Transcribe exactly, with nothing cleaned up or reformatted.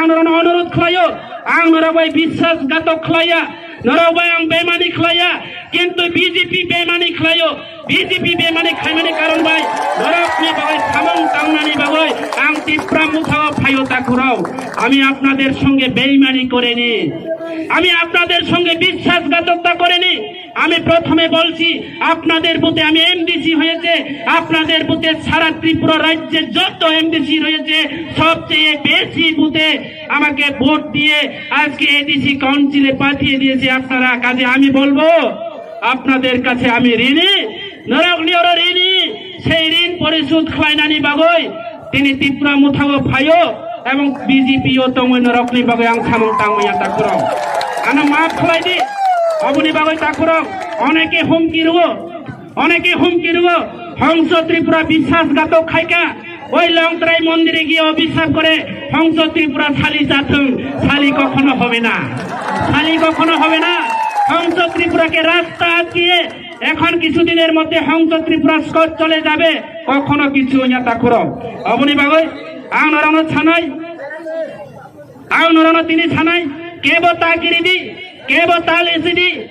Ang norokno onurodh khlaio, ang norok bai biswasghatok khlaiya, norok bai ang bemani khlaiya, kintu B J P bemani khlaio. B J P bemani khlaimani karon bai norokni bagwi samung tangnani bagwi ang Tipra Mothao phaio takhurok. আমি আপনাদের সঙ্গে বেইমানি করিনি, আমি আপনাদের সঙ্গে বিশ্বাসঘাতকতা করিনি। আমি প্রথমে বলছি, আপনাদের বুথে আমি এমডিসি হয়েছে, আপনাদের বুথে সারা ত্রিপুরা রাজ্যে যত এমডিসি রয়েছে, সবচেয়ে বেশি বুথে আমাকে ভোট দিয়ে আজকে এডিসি কাউন্সিলে পাঠিয়ে দিয়েছে আপনারা। কাজে আমি বলবো, আপনাদের কাছে আমি ঋণী, নরক নিয়র ঋণী। সেই ঋণ পরিশোধ খাইনানি বাগৈ তিনি ত্রিপুরা মুথাও ফাইও এবং বিজেপি ও তমৈ নরকনি বাগৈ আং সামং তাংময়া তাকুরো। আনো মাফ খাইদি, অবনি বাগৈ তাকুরো। অনেকে হুমকি রুও, অনেকে হুমকি রুও। হংস ত্রিপুরা বিশ্বাসঘাতক খাইকা, ওই লংতরাই মন্দিরে গিয়ে অভিশাপ করে হংস ত্রিপুরা শালি জাতং, শালি কখনো হবে না, শালি কখনো হবে না। হংস ত্রিপুরাকে রাস্তা আটকিয়ে এখন কিছুদিনের মধ্যে হংস ত্রিপুরা স্কট চলে যাবে, কখনো কিছু হইয়া তাকুরো। অবনি বাগৈ, আং নরানো ছানাই, আং নরানো তিনি ছানাই, কেবো তা গিরিদি, কেবো তা লেসিদি,